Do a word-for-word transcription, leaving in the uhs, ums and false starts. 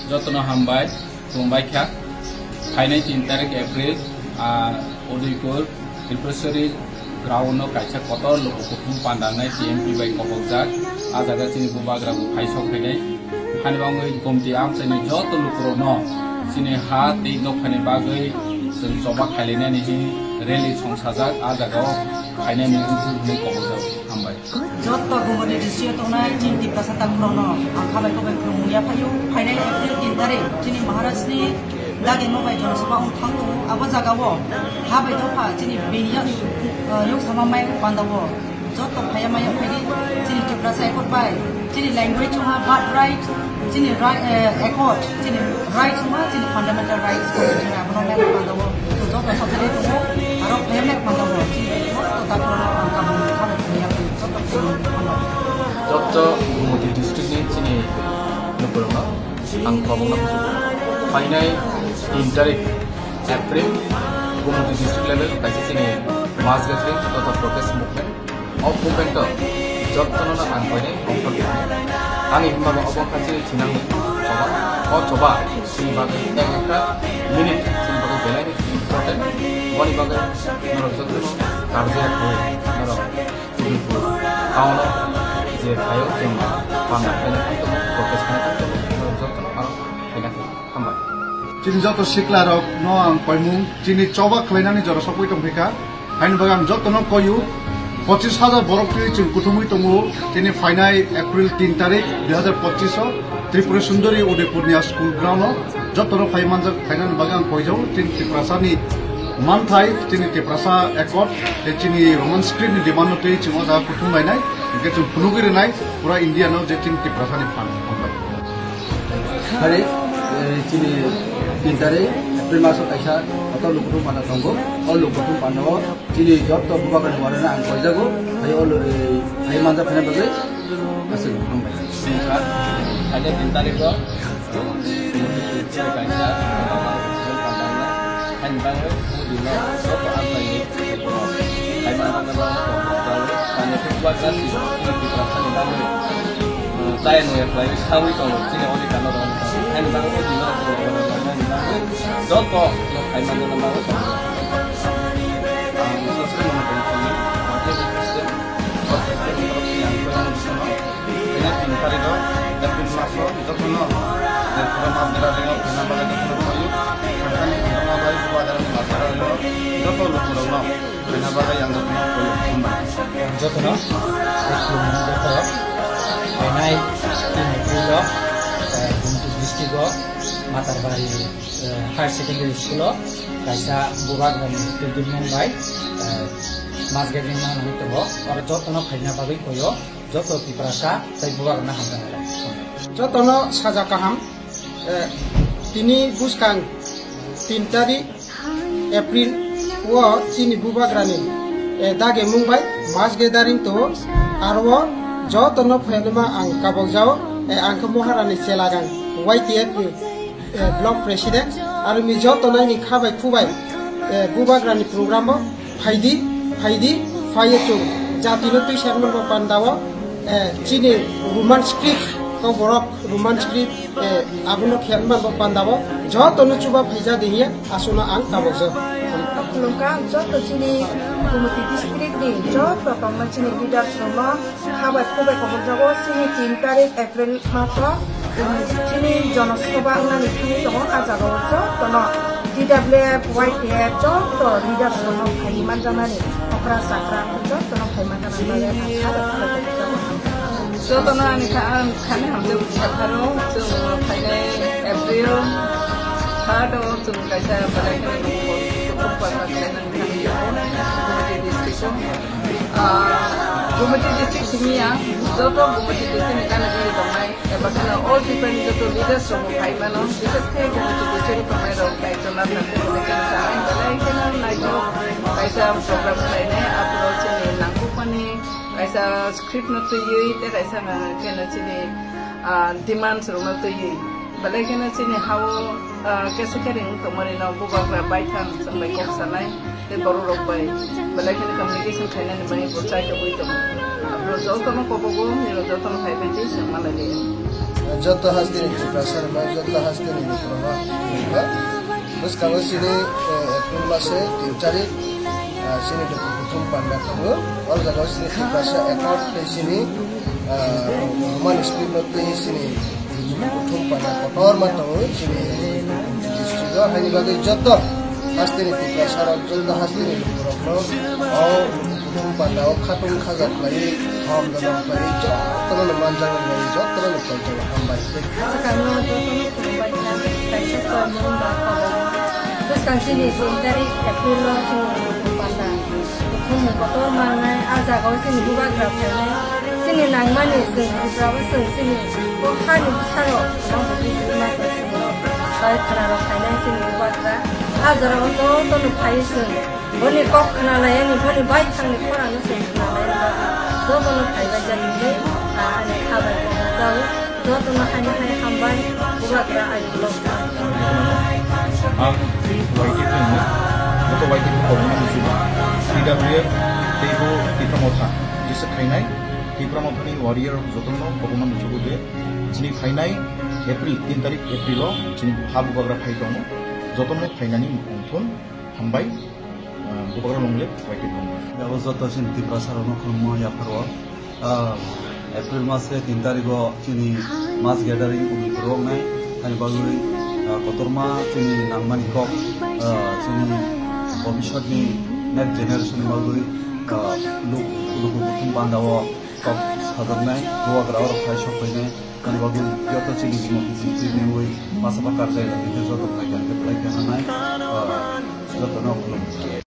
Jotono hambai, khulumbai kha. Phainai tin tarik April, ah, Udaipur, Tripureshwari ground no kaisa kotor luku kuthum pandangnai T M P bai kobokjak. Ah jaga chini bubagra bo phai sok phainai. Hani bangwi gomti amchaini joto lukurokno chini ha tei dophani bagwi chwng choba khailainani hi rally songsajak. Ah jaga o phainani wngkha hwnwi kobokjak. Hambai. Jotto Gumoti district tongnai chini Tiprasa takhorokno ang khabai khabai khulumung yaphaio. Phainai April tin tarik chini Maharajni dagi no bai Jonosabha wng thang tongo. Abo jagao ha bai dopha chini bini yak, eh, yok sama mai pandao. Jotto phaiya maya phaidi chini Tiprasa accord bai chini language wngha birth right. Chini ri-, eh, accord, chini rights wngma, chini fundamental rights constitution abono map pandao. Chwng joto sothani tongo, aro phaiya map pandao. Chini joto takhorokno ang kabangni khabai khulumya joto khulumung pano. Joto Gumoti district ni chini lukurokno ang kobokno kuchuk. Phainai tin tarik April Gumoti district level kaisa chini mass gathering totha protest movement. O movement o jotono no ang koinai ongkhor khainai. Ani hwnba bo obo wngkha chini thinangni choba. O choba chini bagwi ek ekta minute chini bagwi belai ni important. Boni bagwi norok jotono karjak khlai norok Udaypur town o je phaio chwng panda khainai ang tongo, protest khainai ang tongo, norok jotono ang khaina khlai. Hambai. Chini joto sikla rok no ang koimung chini choba khlainani jora sokwi tongphika. Haini bagwi ang jotono koyu, pochis hajar borok twi chwng kuthumwi tongo. Chini phainai April tin tarik dui hazar pochis o Tripura Sundari Udaipurni a school ground o jotono phai manjak khlainani bagwi ang koijao. Chini Tiprasani manthai, chini Tiprasa accord, tei chini Roman script ni demand no twi chwng o jaga kuthum lainai, hwnkhe chwng phunugwi rwnai pura India no je chini Tiprasani phan. Hambai. Hari, eh, chini tin tarik April maso kaisa kotor lukuthum panda tongo. O lukuthum panda o chini joto bubagrani wareno ang koijago. Hai o lu-, eh, hai manja phana bagwi aswk hambai. Singkha, hai tin tarik o kaisa kotor lukuthum panda tongo. Hai bangwi bini joto amchaini hai manja phana bagwi tongjago. Tani khe bubagrani Tiprasani bagwi. Chaya nungya khlaiwi sawi tongo, chini odhikar no rwna thangwi. Haini bagwi o dino rwna bagwi joto no khai manjana bagwi tongo. Ang sasre mano tongthokni, Guwahati District, Guwahati District ni borok ni ang koi mano bisono. Khaina tin tarik o, April maso, jotono, Tripura mas gira ringo, khaina bagwi jotono khaio. Thangkani khaina bagwi, bubagrani mas gira ringo, joto lukurokno. Khaina bagwi ang jotono koi hambai. Ang jotono, jotono, phainai tin April o, eh, Gumoti district o Matarbari, eh, Higher Secondary School o kaisa bubagrani tubimung bai, eh, mass gathering manwi tongo. Oro jotono phaina bagwi koyo, joto Tiprasa tei bubagrano hamjakmung. Jotono saja kaham, eh, tini buskang tin tarik April o chini bubagrani, eh, dagimung bai mass gathering tongo. Aro o jotono phainama ang kabokjao, eh, ang khe Maharani Chelagang Y T F ni, eh, block president. Aro mi joto naini khabai khubai, eh, bubagrani program o phaidi, phaidi, phaiyo chwng jatino twi sermani bo pandao, eh, chini Roman script, kok borok Roman script, eh, abono khe manbo pandao, jotono chuba phaija de hiya, aswkno ang tabokjak. Khulumkha, joto chini Gumoti district ni joto tongma chini leaders rokno khabai khubai kobokjago, chini tin tarik April maso, chini jonosabha wngnani thangwi tongo, ah jagao jotono T W F, Y T F joto leaders rokno phaiwi manjaknani okra chakra jotono phai manjaknani bagwi ang khabai khubai kobokjago. Jotono ani kha-, ang khani hamjak sapharo, chwng phainai April third o chwng kaisa belai kheno kutung panda khlainani thangwi tongo, Gumoti district o. Ah, Gumoti district simi ya, joto Gumoti district ni gana gini tongnai, eba kheno all Tripura ni joto leaders rok bo phai mano, bishes khe Gumoti district o tongnai rok daityo labna khe belai kheno sanai, belai kheno naithok kaisa program khlainai, aphuru chini nangkukmani kaisa script no twiwi, tei kaisa kheno chini, ah, demands rok no twiwi. Belai kheno chini hao, ah, kesa kering wng tongmani no bubagra baithang chwng bai kok sanai tei borok rok bai belai kheno communication khainani bagwi bo chai tongwi tongo. Abo jotono kobogo, nini jotono phai bai tei chwng malai liya. Joto hasteni Tiprasa rok, joto hasteni Tiprasa rok. Bwskango chini, eh, April mase tin tarik, ah, chini Dukhu Kuthum Panda tongo. O jaga o chini Tiprasa Accord tei chini, ah, Roman script no twi chini Dukhu Kuthum Panda kotorma tongo chini district o. Haini bagwi joto hasteni Tiprasa rok, joto hasteni lukurokno o Kuthum Panda o khatung khaja khlaiwi, hom dodom khlaiwi, jotono no manjak nai, jotono no tongjago, hambai. Swkangno jotono khulumbai kha, kaisa chormung ba kobo. Bwskang chini tin tarik April o chini Kuthum Panda. Kuthum kotor mangnai, a jaga o chini bubagra phainai. Chini nangmani chwng Tripura bo chwng chini o hani bwsarok, kwbangma bini masa chwng rok, bai khwna rok phainai chini bubagra. A jora o jotono phaiwi chwng. Boni kok khwnalaiyani, boni baithangni khorangno se khwnalaiyani bagwi jotono phaibaijak hinwi, ah, ani kha bai kok rwjao. Jotono haini hai hambai, bubagra ani vlog. Ang Y T P ni, joto Y T P ni kobokma musugo, T W F tei bo Tipra Motha, jesa khainai Tipra Mothani warrior jotono kobokma musugo je chini phainai April, tin tarik April o chini ha bubagra phai tongo, jotono phainani mungthun. Hambai, ah, bubagra longle, Y T P longle. Abo joto chini Tiprasa rokno khulumma yapharo. Ah, April mase tin tarigo chini mass gathering Udaypur wngnai. Ani bagwi, ah, kotorma chini nangmani kok, ah, chini bhobishyotni next generation ni bagwi, ah, luk-, luku kuthum bandao kok sajaknai, bubagra oro phai sok phainai. Ani bagwi joto chini Srimati Singh chini ui masa bakar jai rok ni joto khlai kha, khlai kha hanai, ah, joto no khulum.